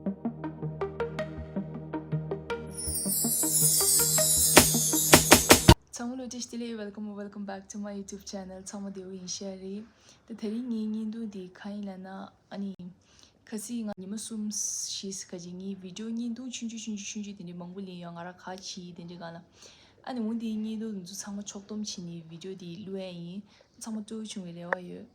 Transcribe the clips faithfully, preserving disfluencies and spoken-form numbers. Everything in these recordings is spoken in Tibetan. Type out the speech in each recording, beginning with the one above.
ཚང་མ་ལ་བཀྲ་ཤིས་བདེ་ལེགས། Welcome, welcome back to my YouTube channel. ཚང་མ་བདེ་པོ་ཡིན་ཤག་རེད། ད་དེ་རིང་ངའི་བརྙན་ཐུང་འདི་གང་ཡིན་ལབ་ན། ཨ་ནི། ཁ་སང་ང་ཉི་མ་གསུམ་བཞི་ཙམ་ཅིག་ངའི་བི་ཌི་ཡོ་བརྙན་ཐུང་ཆུང་ཆུང་ཆུང་ཆུང་ཆུང་ཆུང་དེ་འདྲ་མང་པོ་ལེན་ཡོད། ང་རང་ག་བྱེད་དེ་འདྲ་སྒང་ལ། ཨ་ནི་འོ་དེའི་བརྙན་ཐུང་དེ་ཚོ་ཚང་མ་ཕྱོགས་བསྡོམས་བྱས་ནས་བི་ཌི་ཡོ་དེ་བླུག་ཡ་ཡིན། ཚང་མ་སྤྲོ་བོ་བྱུང་བའི་རེ་བ་ཡོད།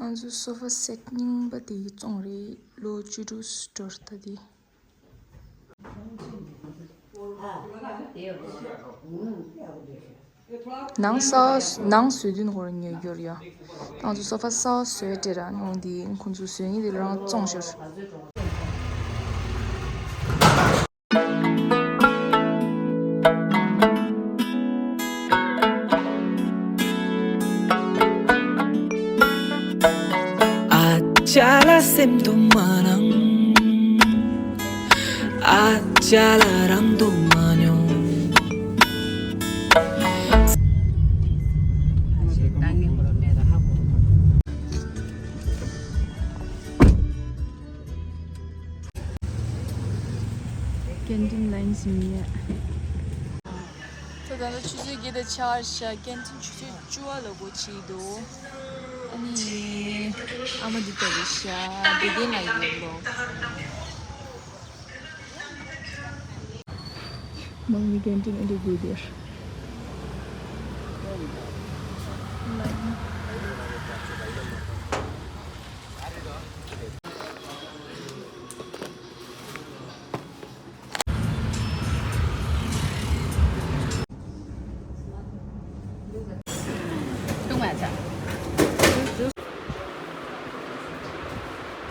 ང་ཚོ་སོ་ཕ་སེཊ་རྙིང་པ་དེ་བཙོངས་རེད། ལོ་བཅུ་དྲུག་འགྲོ་ད་དེ། ནང་གསར་པ་ནང་བཟོས་དུས་ནོར་ཉོས་རྒྱུར་ཡ། ང་ཚོ་སོ་ཕ་གསར་པ་བཟོས་སྤྲད་ར་ནང་དེ་ཁོང་ཚོ་བཟོས་ངེས་དེ་རང་བཙོངས་ཤོར། ཨ་ཅག་ལ་སེམས་དུ་མ་རང་། ཨ་ཅག་ལ་རང་དུ་མ་མྱོང་། ཀེན་ཊིན་ལའིན་ཟིན་ཡ། ད་ལྟ་ཆུ་ཚོད་བརྒྱད་དང་ཕྱེད་ཀ་རེད་ཤག་ཀེན་ཊིན་ཆུ་ཚོད་བཅུ་པ་ལ་སྒོ་ཕྱེ་འདུག་ཨ་ནི་ཨ་མ་འདི་ལྟ་རེད་ཤག་བདེ་ལྡན་ལ་ཡོད་ལོ། མང་མི་ཀེན་ཊིན་ཨེ་འདྲ་དགོས་དེར།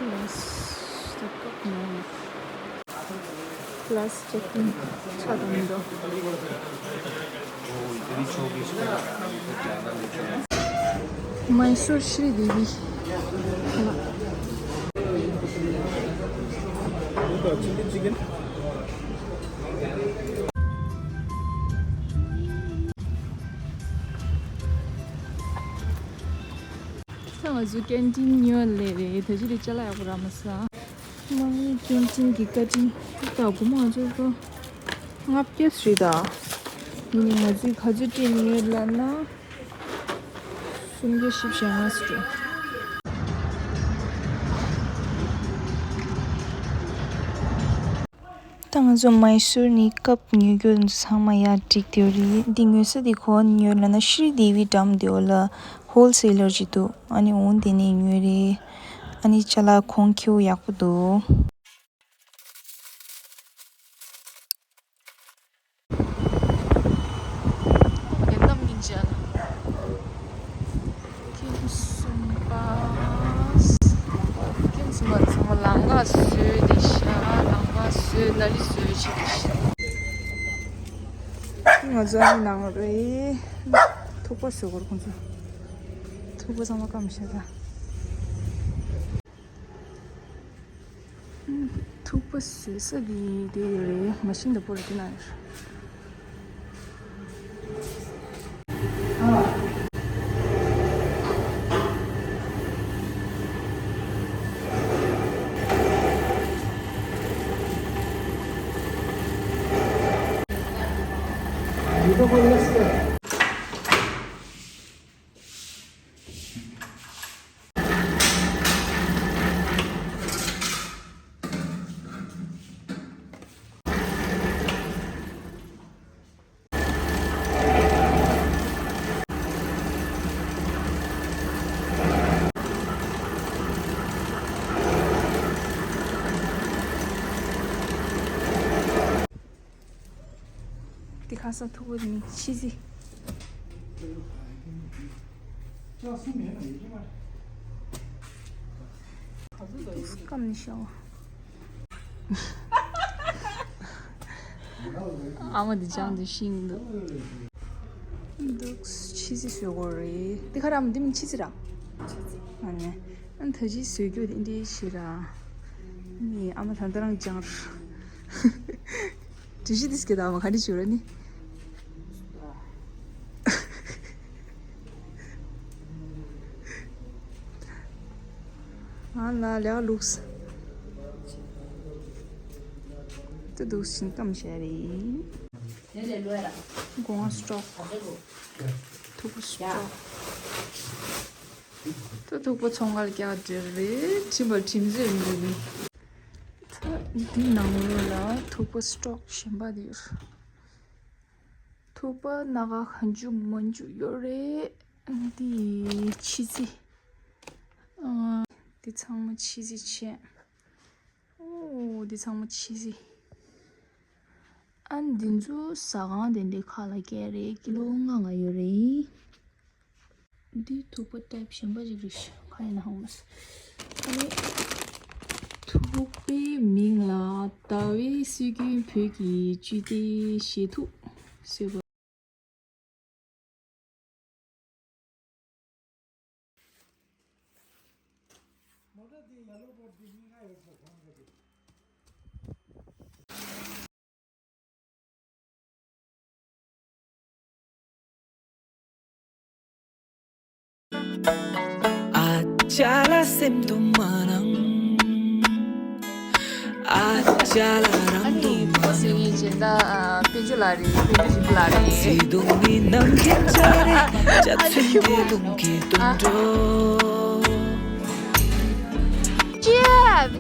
Glass the cup now. Glass ཅིག་ཆ་དང་མི་འདུག་མའི་སུར་ཤྲི་དེ་བི། ད་ང་ཚོ་ཀེན་ཊིན་ཉོ་ལེ་རེད། ད་ཅི་རེད་ཅ་ལག་ཡག་པོ་རག་མ་སོང་། མང་ཉིད་ཀེན་ཊིན་གྱི་བཀའ་དྲིན་ད་དགོང་མོ་ང་ཚོ་ལོ་ལྔ་བརྒྱ་ཙམ་རེད་ད། ཡིན་ནའི་ང་ཚོས་ག་ཚོད་སྤྲད་ཡོད་ལབ་ན། སུམ་བརྒྱ་བཞི་བཅུ་ཞེ་ལྔ་ཙམ་རེད། ད་ང་ཚོ་མའི་སུར་ནས་ཀབ་ཉོ་རྒྱུ་ཚང་མ་ཡར་བསྒྲིགས་བསྡད་ཡོད་རེད། འདི་ཉོ་ས་དེ་ག་པར་ཉོས་ལབ་ན་ཤྲི་དེ་བི་འགྲམ་དེ་བ་ལ་ཧོལ་སེ་ལར་ཅིག་འདུག་ཨ་ནི་འོ་དེ་ནས་ཉོས་རེད། ཨ་ནི་ཅ་ལག་གོང་ཁེ་པོ་ཡག་པོ་འདུག་ཁྱེད་གསུམ་པ། ཁྱེད་གསུམ་པ་ཚང་མ་ལམ་ཁ་བཟོས་བསྡད་ཤག་ལམ་ཁ་བཟོས་ནཱ་རི་བཟོས་བྱས་བསྡད་ཤག་ང་ཚོ་ཨ་ནི་ནང་རེད། ཐུག་པ་བཟོ་དགོས་རེད་ཁོང་ཚོ། ཐུག་པ་ཚང་མ་སྐམ་ཤག་ད། ཐུག་པ་བཟོ་ས་གི་དེ་ཡོད་རེད། མ་ཤིན་དང་པོ་རེད་དེ་ན་ཡོད། དེ་ཁ་སང་ཐུག་པ་མི་ཕྱི་ཟི། སྐམ་ནི་ཤོག་ཨ་མ་འདི་ཅང་འདི་ཤིང་འདུག་འདུག་ཕྱི་ཟི་བཟོ་དགོས་རེད། འདི་ཁ་ར་ཨ་མ་འདི་མི་ཕྱི་ཟི་ར། ཨ་ནི་ཨ་ད་ཅི་བཟོ་རྒྱུ་འདི་འདྲའི་ཞིག་ར། ནི་ཨ་མ་ད་ལྟ་རང་ཅང་ར། དྲི་ཞི་དིས་ཀེ་ད་མ་ག་འདྲི་བྱུང་ར་ནི། ང་ལ་ལས་ལུགས། ཏུ་འདུག་ཕྱིན་སྐམ་བྱས་རེད། དེ་ལས་ལོས་ར། གོང་སི་ཊོག་ཐུག་པ་སི་ཊོག་ཏུ་ཐུག་པ་ཚོང་ཁང་རྒྱག་འདོད་རེད། ཁྲིམས་པར་ཁྲིམས་རྩོད་འདོད་རེད། ད་འདི་ནང་ལོགས་ལ་ཐུག་པ་སི་ཊོག་གཞན་པ་དེ་ཡོད། ཐུག་པ་སྣ་ཁ་གང་བྱུང་མང་བྱུང་ཡོད་རེད། འདི་ཕྱི་རྩི། ཨ། འདི་ཚང་མ་ཕྱི་རྩི་བྱས། ཨོ། འདི་ཚང་མ་ཕྱི་རྩི། ཨ། འདི་ཚོ་ཟ་ཁང་དེ་འདྲའི་ཁག་ལ་སྐྱེལ་རེད། ཀི་ལོ་ལྔ་ལྔ་ཡོད་རེད། འདི་ཐུག་པ་ཊའིབ་གཞན་པ་ཞིག་རེད་ཤག་ག་ཡིན་ན་ཧང་མ་སི། ཨ་ནི་ཐུག་པའི་མིང་ལ་ཟླ་བའི་སྲོལ་རྒྱུན་བོད་ཀྱི་བཅུད་ལྡན་བཞེས་ཐུག་ཟེར་བ། ཨ་ཅག་ལ་སེམས་དུ་མ་ནང་། ཨ་ཅག་ལ་རང་དུ་མ་ནང་། ཨ་ནི་ཁོ་སི་ངའི་སྦྱིན་བདག་ཨ། དཔལ་འབྱོར་ལགས་རེད། དཔལ་འབྱོར་ཞིག་ལགས་རེད། བརྩེ་དུང་གི་ནམ་མཁའི་འཇའ་རིས། འཇའ་ཚོན་གྱི་རླུང་གིས་བརྡུངས་འགྲོ། ཅེ།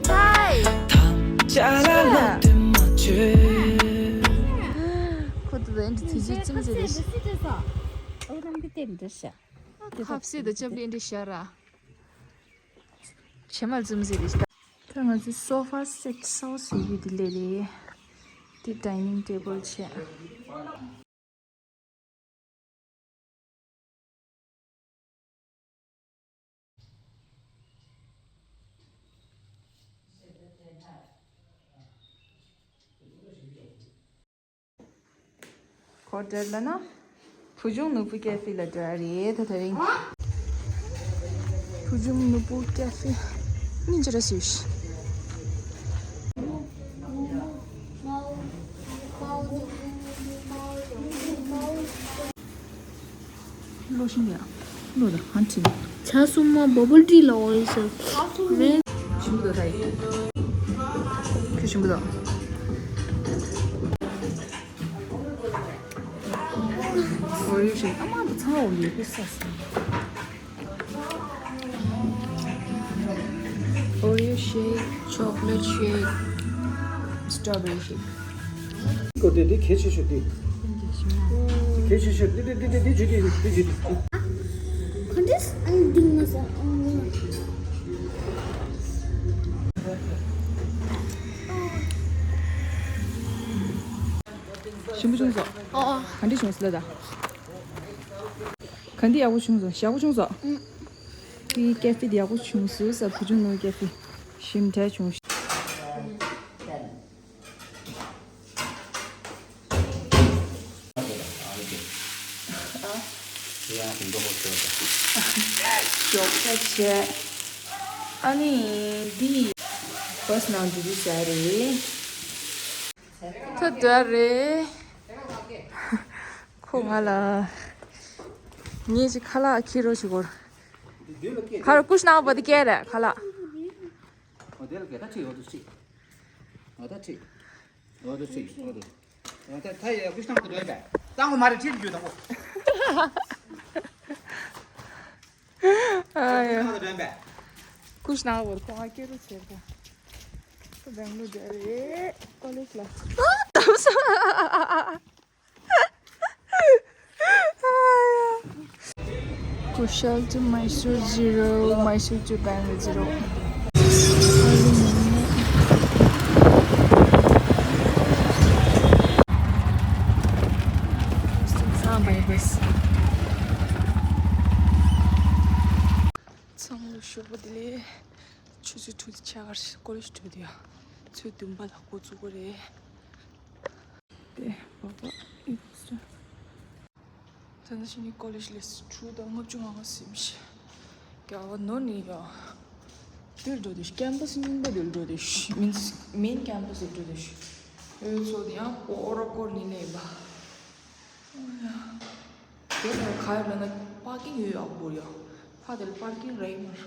ཐམས་ཅད་ལ་བློ་གཏད་མ་བྱོས། ཁོ་ཚོ་ཨེ་འདྲ་ཐུགས་རྗེ་ཅུང་ཟད་རེད། ཁ་ཟས་དང་ཅབ་ལི་འདི་ཤར་ར། བྱེ་མ་ཙུམ་ཟེར་རེད། ད་ང་ཚོའི་སོ་ཕ་སེཊ་གསར་པ་བཟོ་རྒྱུ་དེ་སླེབས་རེད། དེ་ཌའི་ནིང་ཊེ་བལ་བྱས། ཁོ་འདྲ་ལ་ན། བུ་ཆུང་ནོར་བུ་ཀེ་ཧྥེ་ལ་འགྲོ་ཡ་རེད་ད་དེ་རིང་། བུ་ཆུང་ནོར་བུ་ཀེ་ཧྥེ། སྙིང་རྗེ་ར་ཞུ་ཞུ། ལོ་ཤིང་ཡ། ལོ་ད་ཧན་ཊིང་། ཇ་སྲུབ་མ་བ་བལ་ཊི་ལ་འོ་ཡི་ཟེར། རེད། ཞིམ་པོ་འདུག་ད་ཡི། ཁྱོད་ཞིམ་པོ་འདུག་འོ་ཡི་ཞིག་ཨ་མ་འདི་ཚང་འོ་ཡི་ཀི་ས་སི། Oreo shake, chocolate shake, strawberry shake. ཀོ་དེ་དེ་གལ་ཆེ་ཤོས་དེ། གལ་ཆེ་ཤོས་དེ་དེ་དེ་དེ་དེ་ཇུ་དེ་དེ་ཇུ་དེ། ཁོ་འདྲས་ཨང་ལྡིང་མ་སོང་ཨང་། ཞིམ་པོ་བྱུང་སོང་། ཨོ་ཨོ། ག་འདྲས་བྱུང་སོང་ལ་ད། ག་འདི་ཡག་པོ་བྱུང་སོང་། ཡག་པོ་བྱུང་སོང་། ཨུམ། དེའི་ཀེ་ཧྥེ་འདི་ཡག་པོ་བྱུང་སོང་ས། བུ་ཆུང་ནོར་ཀེ་ཧྥེ་ཞིམ་དྲག་བྱུང་། ཞོགས་ཇ་བྱས། ཨ་ནི་འདི་བྷ་སི་ནང་འགྲོ་རྒྱུ་བྱས་རེད། ཐུག་འདོད་རེད། ཁོ་ང་ལ། ངས་ཅིག་ཁ་ལག་ཁྱེར་རོགས་བྱེད་དགོས། ཁ་ར་ཀུ་ཤི་ནང་བ་དེ་སྐྱེལ་རེད་ཁ་ལག་འོ་དེ་ལ་སྐད་ད་ཁྲིད། འོ་དུ་ཁྲིད། འོ་ད་ཁྲིད། འོ་དུ་ཁྲིད། འོ་དུ། འོ་ད་ད་ཡ་ཀུ་ཤི་ནང་དུ་འགྲོ་ཡིན་པས། གཙང་པོ་མ་རེད། ཁྲིད་རྒྱུ་དང་པོ། ཨ་ཡ། ཀུ་ཤི་ནང་དུ་འགྲོ་ཡིན་པས། ཀུ་ཤི་ནང་བ་ཁོ་ང་སྐྱེལ་རོགས་བྱེད་དང་། ཁོ་སྦེང་ལོར་འགྲོ་རེད། ཀོ་ལེཇ་ལ། ཨ་ཡ། Kushal to Mysore zero, Mysore to Bangalore zero. ཚང་མ་ཞོགས་པ་བདེ་ལེགས། ཆུ་ཚོད་དྲུག་ཆ་གར་ཀོ་ལེཇ་འགྲོ་དུས་ཡ། ཚོད་བདུན་པ་ལ་འགོ་བཙུགས་པ་རེད། དེ་བ་བ་ཨི་སི། ད་ནི་ཤི་ནི་ཀོ་ལེཇ་ལས་དྲུག་དང་ལྔ་བཅུ་ང་ལྔ་ཟིན་ཤི། རྒྱ་བ་ནོར་ནི་ཡ། དེར་འགྲོ་དུས་ཀེམ་པ་སི་རྙིང་པ་དེར་འགྲོ་དུས་མིན་མིན་ཀེམ་པ་སི་འགྲོ་དུས། ཨོ་ཚོ་དེ་ཡང་ཨོ་ར་སྐོར་ནི་ལས་ཡིན་པ། དེ་ལ་ག་ཡོད་ལ་ན་པར་ཀིང་ཡོད་ཡག་པོ་ཡ། ཕ་དེར་པར་ཀིང་རེད་མར།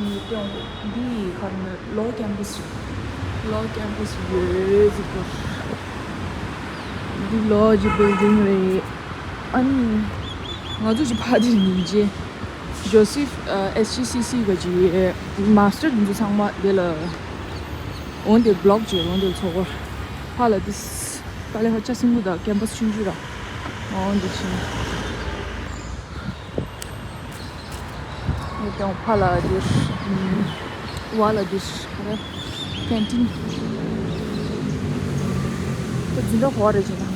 ངས་སྟོན། འདི་ག་རེ་ན་ལོ་ཀེམ་པས་རེད། ལོ་ཀེམ་པས་ཡོད་ཟིག་པོ། འདི་ལོ་ཇི་བིལ་ཌིང་རེད། ཨ་ནི་ང་ཚོ་ཅི་ཕ་དེར་ཉིན་རྗེ་ཇོ་སིབ་ཨེ་སི་ཇི་སི་སི་ག་ཅི་མ་སི་ཊར་འདི་ཚོ་ཚང་མ་དེ་ལ་འོན་ཏེ་བི་ལོག་བྱས། འོན་ཏེ་ཚོགས་པར་ཕ་ལ་དེ་དཀའ་ལས་ཧ་ཅང་སེམས་པོ་དང་ཀེམ་པས་ཆུང་ཆུང་ར་འོན་ཏེ་ཕྱིན། ངས་ཀྱང་ཕ་ལ་འདིར་བ་ལ་འདིར་ཁེན་ཊིན་དེ་འཛིན་གྲྭ་གོ་རེ་བྱེད་ན།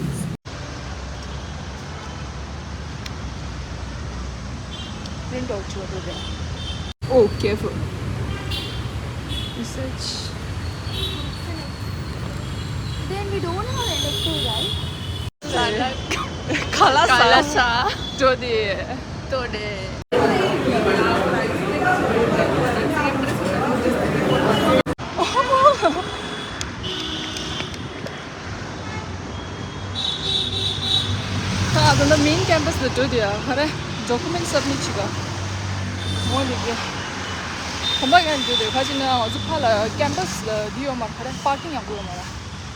Print out ཆོག་འགྲོ་རེད། Oh, careful. Research. Then we don't have anything, right? Kalasa. Kalasa. Today. Today. ད་ད་ལྟ་མེན་ཀེམ་པས་ལ་འགྲོ་དུས་ཨ་ག་རེ་ཌོ་ཀུ་མེན་སབ་མིཊ་བྱེད་ག་འོ་འདི་གི་གོམ་པ་ཡང་འགྲོ་དུས་ཁ་ཅིག་ན་ང་ཚོ་ཕ་ལ་ཀེམ་པས་ལ་འདི་ཡོད་མ་རེད། ག་རེ་པར་ཀིང་ཡག་པོ་ཡོད་མ་རེད།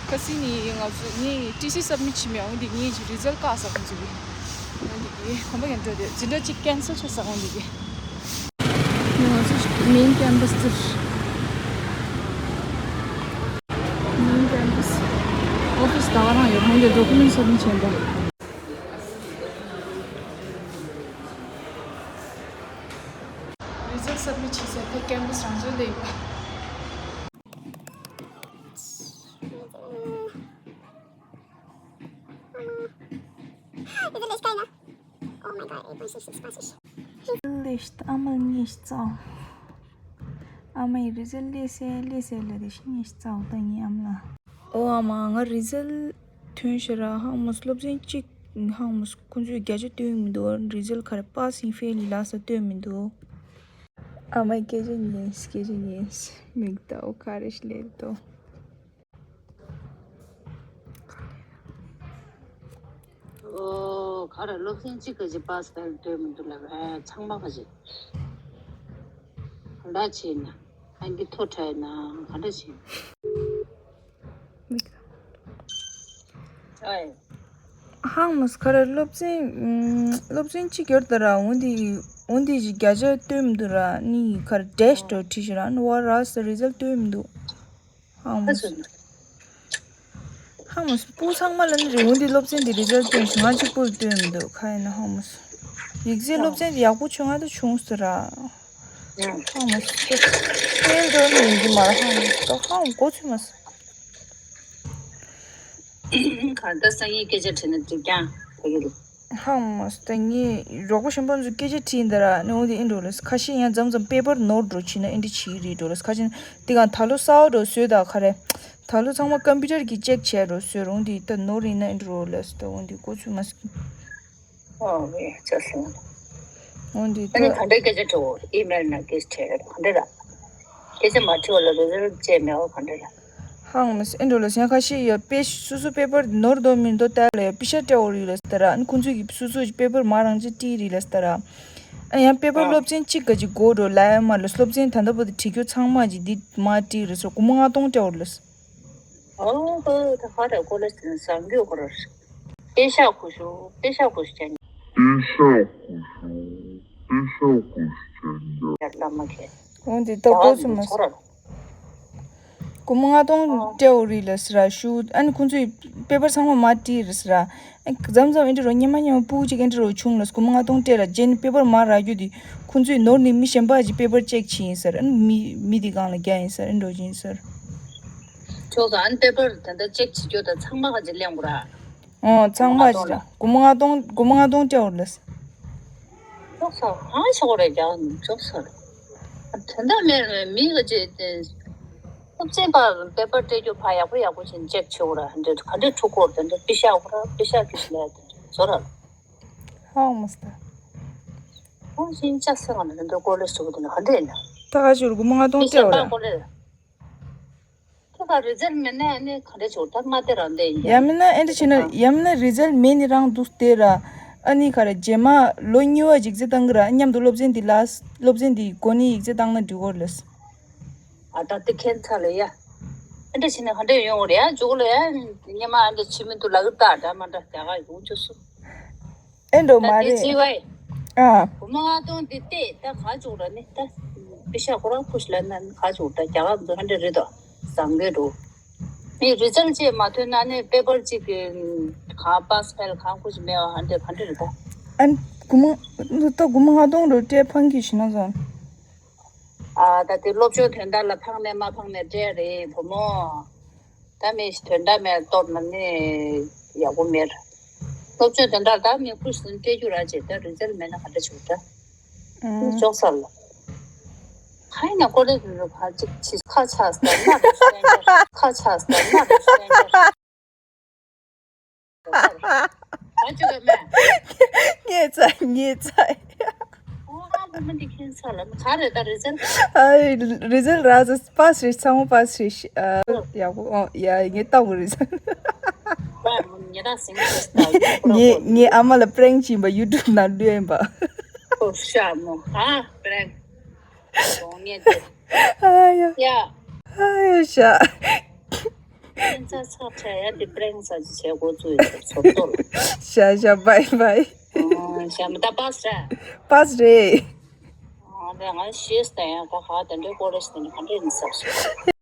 ཁ་སང་ནི་ང་ཚོ་ངའི་ཊི་སི་སབ་མིཊ་བྱེད་མེད། འོ་འདི་ངའི་རི་ཛལ་བཀག་ས་ཁོང་ཚོ་གི་འོ་འདི་གི་གོམ་པ་ཡང་འགྲོ་དུས་འཛིན་གྲྭ་གཅིག་ཀེན་སལ་བྱས་ས་འོ་འདི་གི་ང་ཚོ་མེན་ཀེམ་པས་དེར། མེན་ཀེམ་པས་ཨོ་ཕིས་ད་ག་རང་ཡོད། ཁོང་ཚོས་ཌོ་ཀུ་མེན་སབ་མིཊ་བྱས་པ། རི་ཛལ་སབ་མིཊ་བྱེད་ས་དེ་ཀེམ་པས་རང་ཚོའི་ལ་ཡིན་པ། Is it less kind of? Oh my god, eight point six six passes. ལས་ཨ་མ་ངས་བཙལ། ཨ་མ་ཡི་རི་ཛལ་ལས་སེ་ལས་སེ་ལ་དེ་ཤི་ངས་བཙལ་ད་ངའི་ཨ་མ་ལ། ཨོ་ཨ་མ་ང་རི་ཛལ་ཐོན་ཤི་ར་ཧང་མོ་སློབ་ཚན་གཅིག་ཧང་མོ་ཁོང་ཚོས་བརྒྱ་ཆ་སྟོན་མི་འདུག་རི་ཛལ་ག་རེ་པཱ་སིང་ཕེལ་ལ་ས་སྟོན་མི་འདུག་ཨ་མ་སྐད་ཆ་ཉན་སྐད་ཆ་ཉན་མིག་ལྟ་འོ་ག་རེ་ཞིག་ལས་འདུག་ཨོ། ག་རེ་སློབ་ཚན་གཅིག་ག་ཅིག་པཱ་སི་ཕེལ་སྟོན་མི་འདུག་ལབ་ཨེ་ཚང་མ་ག་ཅིག་ག་འདྲ་བྱས་ན་ཨང་ཀི་མཐོ་དྲགས་ན་ག་འདྲ་བྱས་ན། ཨའི། ཧང་མོ་ག་རེ་སློབ་ཚན་སློབ་ཚན་གཅིག་ཡོད་ད་ར་འོན་ཏེ་འོན་ཏེ་ཅིག་བརྒྱ་ཆ་སྟོན་མི་འདུག་ར་ནི་ག་རེ་ཌེཤ་འགྲོ་བྲིས་ཤི་ར་ནི་བ་ར་ས་རི་ཛལ་སྟོན་མི་འདུག་ཧང་མོ། ཧང་མོ། སྤུ་ཚང་མ་ལ་ནི་རེ་འོན་ཏེ་སློབ་ཚན་འདི་རི་ཛལ་སྟོན་ཞིང་ང་གཅིག་པུར་སྟོན་མི་འདུག་ག་ཡིན་ན་ཧང་མོ། ཡིག་ཚད་སློབ་ཚན་འདི་ཡག་པོ་བྱུང་ང་ད་བྱུང་ཟེར་ར། ཧང་མོ། ཕེལ་འགྲོ་ནི་ཡིན་གྱི་མ་རེད་ཧང་མོ། ད་ཧང་མོ་མགོ་ཚོས་མ་སོང་། གང་ལྟར་སང་ཉིན་སྐད་ཆ་དྲིས་ན་འགྲིག་ཀྱང་ཕ་གི་རེད། ཧང་མོ་ད་ངས་རོགས་པ་གཞན་པ་ཚོ་སྐད་ཆ་དྲིས་འདི་ར་ནི་འོ་འདི་ཨིན་འགྲོ་ལེ། ཁ་ཤས་ཡང་མཚམས་མཚམས་པེ་པར་ནོར་འགྲོ་ཕྱིན་ན་ཨིན་འདྲ་བྱེད་ཀྱི་རེད་འགྲོ་ལེ། ཁ་ཤས་འདི་གང་ད་ལོ་གསར་པ་འགྲོ་བཟོས་ད་ག་རེ། ད་ལོ་ཚང་མ་ཀམ་པུ་ཊར་གྱིས་ཅེག་བྱས་འགྲོ་བཟོས་རུང་འདི་ད་ནོར་ཡིན་ན་ཨིན་འགྲོ་ལེ་ད་འོ་འདི་ཀོ་ཚུ་མ་སི། ཨོ་ཝེ་ཅག་སོང་། འོ་འདི་ད་ཨ་ནི་ག་འདྲའི་སྐད་ཆ་དྲི་འོ་ཨི་མེལ་ན་སྐད་ཆ་དྲི་ག་འདྲ་ར། སྐད་ཆ་མ་དྲི་བ་ལ་རེ་རེ་བཅད་མེད་འོ་ག་འདྲ་ར། ཧང་མ་སི་ཨེ་འགྲོ་ལ་སེང་ཁ་ཤས་ཡོད་པེ་སོ་སོ་པེ་པར་ནོར་འདུག་མི་འདུག་ལྟ་ལ་ཡོད་པི་ཤ་སྤྲད་འོ་རི་ལ་ཟེར་ར། ཨ་ནི་ཁོང་ཚོས་ཀྱི་སོ་སོ་ཀྱི་པེ་པར་མ་རང་ཅི་བྲིས་རི་ལ་ཟེར་ར། ཨ་ཡང་པེ་པར་ཨ་སློབ་ཚན་གཅིག་ག་ཅིག་དགོས་འགྲོ་ལ་ཡ་མ་ལ་སློབ་ཚན་ད་ལྟ་བར་དུ་བྲིས་རྒྱུ་ཚང་མ་ཅིག་འདི་མ་བྲིས་རི་ཟེར་སྒོར་མོ་ལྔ་སྟོང་སྤྲད་འོ་རི་ལ་ཟེར། ཨོ་ཧོ་ད་ཧ་ར་ཀོ་ལ་ཟང་གི་ཀོ་ར། པེ་ཤ་ཀུ་ཤུ་པེ་ཤ་ཀུ་ཤུ་ཅན། པེ་ཤ་ཀུ་ཤུ་པེ་ཤ་ཀུ་ཤུ་ཅན་ཡ། ཡར་ལ་མ་ཁེ། འོན་ཏེ་ད་ཀོ་ཚུ་མ་ཚོ་ར། སྒོར་མོ་ལྔ་སྟོང་སྤྲད་འོ་རི་ལ་ཟེར་ར་ཞུ། ཨ་ནི་ཁོང་ཚོས་པེ་པར་ཚང་མ་མ་བྲིས་རེད་ཟེར་ར། ཨ་མཚམས་མཚམས་ཨེ་འདྲ་རོ་སྙེ་མ་སྙེ་མ་སྤུ་གཅིག་ཨེ་འདྲ་རོ་བྱུང་ལ་སྒོར་མོ་ལྔ་སྟོང་སྤྲད་ར་རྗེས་ནི་པེ་པར་མ་རག་རྒྱུ་དེ་ཁོང་ཚོས་ནོར་ནི་མི་གཞན་པ་ཅིག་པེ་པར་ཅེག་བྱེད་ཡིན་ཟེར། ཨ་ནི་མི་མི་དེ་སྒང་ལ་རྒྱག་ཡིན་ཟེར་ཨེ་འདྲ་རོ་བྱེད་ཡིན་ཟེར། ཆོག་ས་ཨ་ནི་པེ་པར་ད་ལྟ་ཅེག་བྱེད་རྒྱུ་དང་ཚང་མ་ག་ཅིག་ལེན་དགོས་ར། ཨོ་ཚང་མ་ཅིག་ར་སྒོར་མོ་ལྔ་སྟོང་སྒོར་མོ་ལྔ་སྟོང་སྤྲད་འོ་རི་ལ་ཟེར། ཆོག་ས་ཧང་ཆོག་རེད་རྒྱག་ནི་ཆོག་ས་རེད། དོན་དག་མེད་རེད་མི་ག་ཅིག་སློབ་ཚན་པ་པེ་པར་སྤྲད་རྒྱུ་ཕ་ཡག་པོ་ཡག་པོ་བྱས་ཅེག་བྱེད་དགོས་ར། འདི་ག་འདྲ་འཁྲུག་གོ་དེ་འདྲ་པི་ཤ་གོ་ར་པི་ཤ་གི་ལས་དེ་འདྲ་བཟོ་ར། ཧང་མ་སྟ། ཧང་ཤིན་ཅག་སེ་ང་ནི་འདི་འདྲ་ཀོ་ལེ་སུ་དེ་འདྲ་ག་འདྲ་ཡིན་ན། ད་ག་ཞུ་རུ་སྒོར་མོ་ལྔ་སྟོང་པི་ཤ་སྤྲད་འོ་ར། པ་ཀོ་ལེ། ཁྱོད་ཀ་རི་ཛལ་མེད་ན་ནི་ག་འདྲ་བྱེད་དགོས་ད་མ་བལྟས་རང་བལྟས་ཡིན་ཡང་མིན་ན་ཨེ་འདྲ་བྱས་ན་ཡང་མིན་ན་རི་ཛལ་མེད་ནི་རང་འདུག་བལྟས་ར། ཨ་ནི་ག་རེ་རྗེས་མ་ལོ་གཉིས་པ་ཡིག་ཚད་བཏང་གི་ར། མཉམ་དུ་སློབ་ཚན་འདི་ལ་སློབ་ཚན་འདི་འགོ་ནས་ཡིག་ཚད་བཏང་ན་འགྲིག་གོ་ལས། ཨ་ད་དེ་ཁྱད་མཚར་ལ་ཡ། ཨ་འདྲ་བྱས་ནས་ག་འདྲ་ཡོང་བ་རེད་ཡ། འཇུག་ལ་ཡ། སྙེ་མ་ཨ་འདྲ་ཕྱི་མི་འདུག་ལ་གི་ད་འདྲ་མ་འདྲ་རྒྱ་གར་ཡོང་ཆོག་སུ། ཨེ་འགྲོ་མ་ད་དེ་རེད། ཅི་བས། ཨ། བུ་མོ་ང་གཏོང་འདི་བལྟས་ད་ག་འཇུག་ར་ནི་ད། པི་ཤ་ཁོ་རང་ཁུ་ཤི་ལ་ན་ག་འཇུག་ད་རྒྱ་གར་འདུག་ཨ་འདྲ་རེད་དོ། བཟང་གི་འགྲོ། ནི་རི་ཛལ་ཅེས་མ་ཐོན་ན་ནི་པེ་པར་གཅིག་གི་གང་པཱས་ཕེལ་གང་ཁུ་ཤི་མེད་བ་ཨ་འདྲ་ག་འདྲ་རེད་ད། ཨན། གུ་མོ། ད་གུ་མོ་ང་གཏོང་འགྲོ་སྤྲད་ཕང་གི་ཤི་ན་ཟོན། ཨ་ད་དེ་སློབ་སྦྱོང་དོན་དག་ལ་ཕངས་ནས་མ་ཕངས་ནས་སྤྲད་རེད་བུ་མོ། ད་མི་དོན་དག་མེད་སྟོབས་ན་ནི་ཡག་པོ་མེད། སློབ་སྦྱོང་དོན་དག་ད་མི་ཁུ་སུན་སྤྲད་རྒྱུ་ར་བྱེད་ད་རི་ཛལ་མེད་ན་ག་འདྲ་བྱུང་ད། ཨུམ། ཅོག་ས་ལ། ཁ་ཡིན་ན་ཀོ་ལེ་རུ་ཕ་ཅིག་ཅིག་ཁ་ཆགས་ད་ན་རུ་སེན་ཁ་ཆགས་ད་ན་རུ་སེན་ཁ། ཨ་ཅོ་ག་མེ། ངེད་ཚ་ངེད་ཚ། ཨོ་ཨ་བུ་མོ་འདི་ཁྱེད་ཚ་ལ་ག་རེ་ད་རི་ཛལ། ཨ། རི་ཛལ་ར་ཟ་པཱས་རེད། ཚང་མ་པཱས་རེད། ཨ། ཡག་པོ། ཨོ་ཡ་ངས་ལྟ་བུ་རི་ཛལ། ངས་ངས་ཨ་མ་ལ་པྲེང་བྱིན་པ་ཡུ་ཊུབ་ནང་བླུགས་ཡིན་པ། ཨོ་ཤ་མོ་ཧ་པྲེང་གོང་ངས་དེ། ཨ་ཡ། ཡ། ཨ་ཡ་ཤ། ཁྱེད་ཚ་ཚ་ཁྲ་ཡ་དེ་པྲེང་ས་ཅི་བྱས་འགོ་བཙུགས་ཡོད་ཚོ་ཏོ་ལ། ཤ་ཤ་བའི་བའི། ཤ་མི་ད་པཱས་ར། པཱས་རེད། ཨ་ད་ང་ཤེས་ད་ཡང་ད་ཧ་ད་འདྲའི་ཀོ་ལེ་ཇི་ད་ནི་ག་འདྲ་ཡིན་ཟབ་སོ།